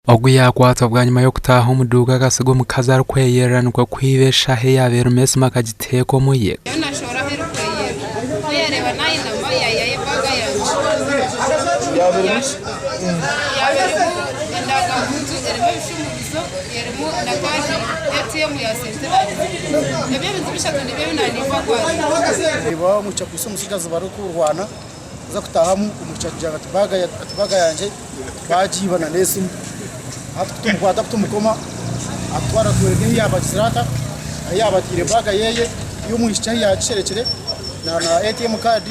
Ogu yaakwatswa bwanyima y'okutaaha omu duuka akasiga omukazi arikweyerera nikwo kwiba eshaho eyaaba erimu esimu akagiteeka omuye. Kuza kutahamu omwishiki agira ngu ati baaga yangye baagiiba na n'esimu. Hati kutumukwata kutumukoma atutwara atworeka ahu yaabagizire ata, ahu yaabataire baaga yeye y'omwishiki ahu yaagisherekire na ATM card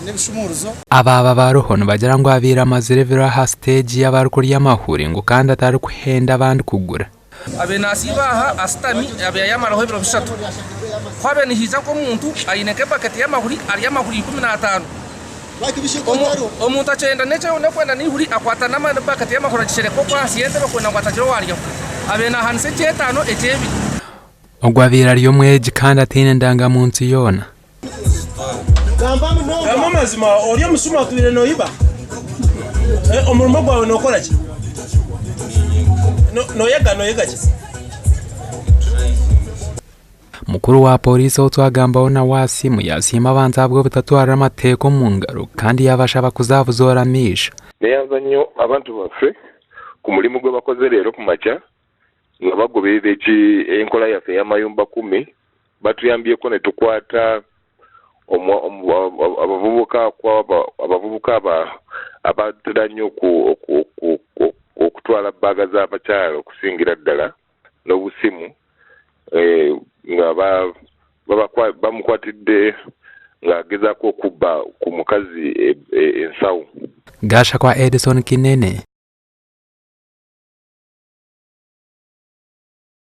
n'ebishumuurizo. Abaaba bariho nibagira ngu abaire amazire ebiro aha siteegi y'abarikurya amahuri ngu kandi atarikuhenda abandi kugura. Abe nasiiba aha ashutami abe yamaraho ebiro bishatu. Ku habe nihaija nk'omuntu aine nk'ebaketi y'amahuri arya amahuri 15. Omuntu akyenda n'eky'okwenda n'eihuri akwata n'ebaketi y'amahuri agishereka okwo ahansi y'entebe kwenda ngu hatagira owaryaho. Abe nahanisa eky'etaano eky'ebiri. Ogwo abaire ari omwegi kandi ataine ndangamuntu yoona. Gamba amazima, ori omusuma otwire noiba? Omurimo gwawe nokora ki? Noyega noyega ki? Mukuru wa Pooriisi ou twagambaho nawe aha simu yasiima abantu ahabw'obutatwarira amateeka omu ngaro kandi yaabashaba kuzabuzoora amaisho. Neyanza nnyo abantu baffe ku murimu gwe bakoze leero ku makya nga bagoberera eki enkola yaffe ey'amayumba kumi Batuyambyeko nitukwata abavubuka abavubuka abatera nnyo okutwala bbaaga z'abakyala okusingira ddala n'obusimu nga bamukwatidde ng'agezaako okubba ku mukazi ensawo. Gashakwa Edison Kinene.